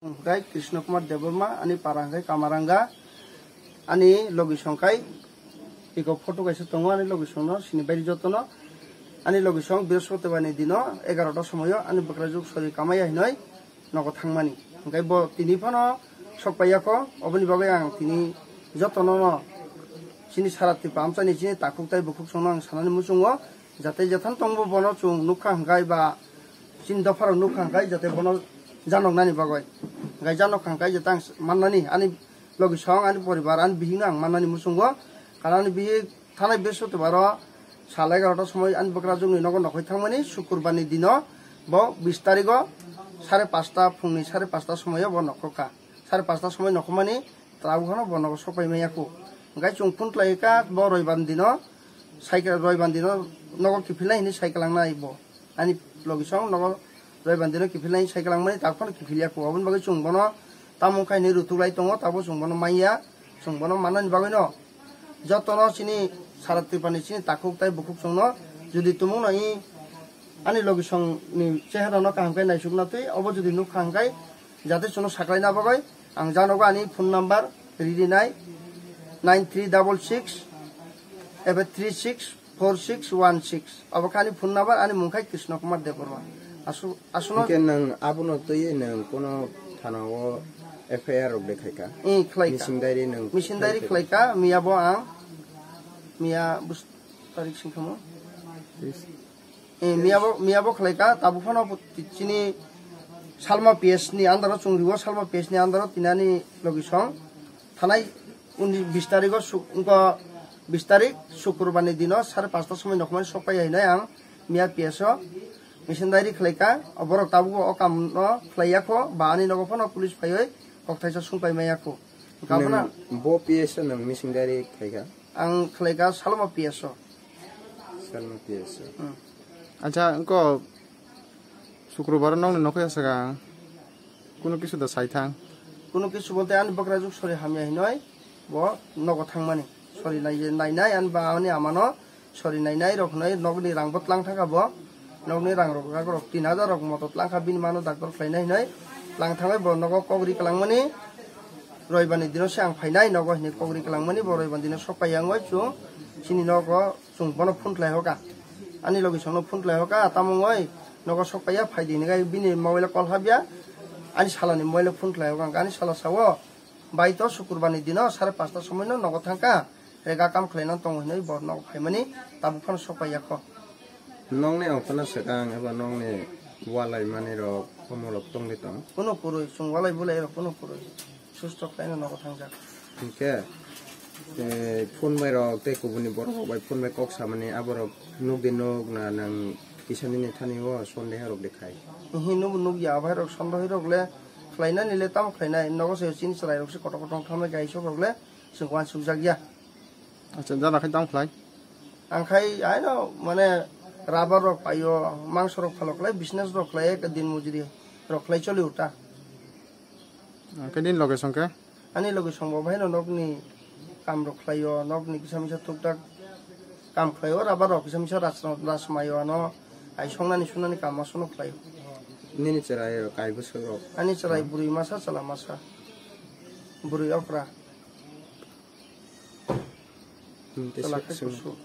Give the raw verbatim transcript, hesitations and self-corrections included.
Hwnkhe Krishna Kumar Debbarma, ani para hwnkhe Kamaranga, ani logisong khai iko photo kaisa tongo, ani logisongno sini bairi jotono. Ani logisong Brihospotibani dino egarota somoyo ani bwkrajwk sori kamaya hinoi nogo thangmani. Hwnkhe bo tini phano sokpaiya kho, oboni bagwi ang tini jotono no chini sara Tripura amchaini chini takhuk tai bukhuk songno ang sanani muchungo, jate jethan tongbo bono chwng nukha hwnkhe ba chini dopharok nukha hwnkhe jate bono janoknani bagwi. Hwnkhe janokha hwnkhe jate ang mannani ani logisong ani poribar ani bihikno ang mannani muchungo. Karon ani bihik thanai Brihospotibaro sal egarota somoi ani bwkrajwkni nogo nokhoi thangmani Sukurbarni dino bo bis tarigo sare pasta phungni sare pasta somoio bo nokhokha. Sare pasta somoi nokhomani tabuk phano bo nogo sokpai maya kho. Hwnkhe chwng phone khlai kha bo Roibar dino cycle, Roibar dino nogo kiphilnai hinwi cycle langnai bo. Ani logisong nogo Roibar dino kiphilnai cycle langmani tabuk phano kiphilya kho. Oboni bagwi chwng bono tamo wngkha hinwi rwthuklai tongo, tabuk chwng bono manya, chwng bono mannani bagwino jotono chini sara Tripurani chini takhuk tai bukhuk chwngno jodi tumungno i ani logisongni cheharano kaham khe naisukna twi obo jodi nukha hwnkhe jate chwngno saklaina bagwi ang janogo ani phone number rinai nine three double six ebe three six four six one six. Obo khe ani phone number, ani mung khai Krishna Kumar Debbarma. Asu-, asuno Hwnkhe nwng abono twiwi nwng kuno thana o F I R rok de khaikha? Ee, khlaikha. Missing diary nwng Missing diary khlaikha? Khlaikha, miya bo ang, miya bus tarik singkha mo? Yes. Ee, miya bo, miya bo khlaikha, tabuk phano bo ti-, chini Salma P S ni under o chwng riwo, Salma P S ni under o tinani logisong thanai uni bis tarigo suk-, wngkha bis tarik Sukurbarni dino sare pasta somoi nokhomani sokpai hinai ang miya P S o missing diary khlaikha. Borok tabuk o kamno khlaiya kho, ba ani nogo phano police phaiwi kokthaisa sungpai maya kho. Hwnkha Nwng phano bo P S o nwng missing diary khlaikha? Ang khlaikha Salma P S o. Salma P S o. Hmm. Acha, wngkha Sukrobar nokni nokho yasakha ang. Kuno kisu da saithang. Kuno kisu bolte ani bwkrajwk sori hamya hinoi bo nogo thangmani. Sori nai, nainai ani ba ani amano sori nainai rok hinoi nokni rang bo tlang thangkha bo. Nokni rang rok jak rok tin hajar rok moto tlang kha bini mano doctor khlainai hinoi tlang thangwi bo nogo kok ri kwlangmani. Roibani dino se ang phainai nogo hinoi kok ri kwlangmani bo roibani dino sok pai yang bai chwng chini nogo. Chwng bono phone khlai hoka. Ani logisongno phone khlai hoka, tamo wngwi nogo sok paiya, phai di, hwnwi bini mobile call habya. Ani salani mobile phone khlai hoka, ani sala sao, "Bai, to Sukurbarni dino sare pasta somoino nogo thangkha, rega kam khlaina tongo," hwnwi bo nogo phaimani tabuk phano sok paiya kho. Nokni ongkhorno swkang eba nokni walai manwi rok, omo rok tongwi tong? Kuno kwrwi, chwng walai bulai rok kuno kwrwi. Susto khlaino nogo thangjak. Hwnkhe, eh, phone bai rok tei kubuni borok rok bai phone bai kok samani aborok nukdi nuk na nang kisa nini thani o sondeha rok de khai? Hihi nubo nukya, abai rok sondeha rok le khlainani le tamo khlainai, nogo se chini chwrai rok se kotor kotor thangmani kaisa rok le chwng uansukjak ya. Acha, jana khai tamo khlai? Ang khai aino mane rubber rok paio, mangso rok phalok khlai, business rok khlai, din mujri rok khlai choli uta. Hwnkhe nini loge songkhe? Ani loge songbo bahaino nokni kam rok khlaio, nokni kisa misa tuktak kam khlaio, rubber rok kisa misa ras, ras maio ano, ai songnani sunani kam asono khlaio. Nini chwrai rok kai bwswk rok? Ani chwrai bwrwi masa chwla masa. Bwrwi okra. Hmm, tei Chwla suk, khe suk. Kusu.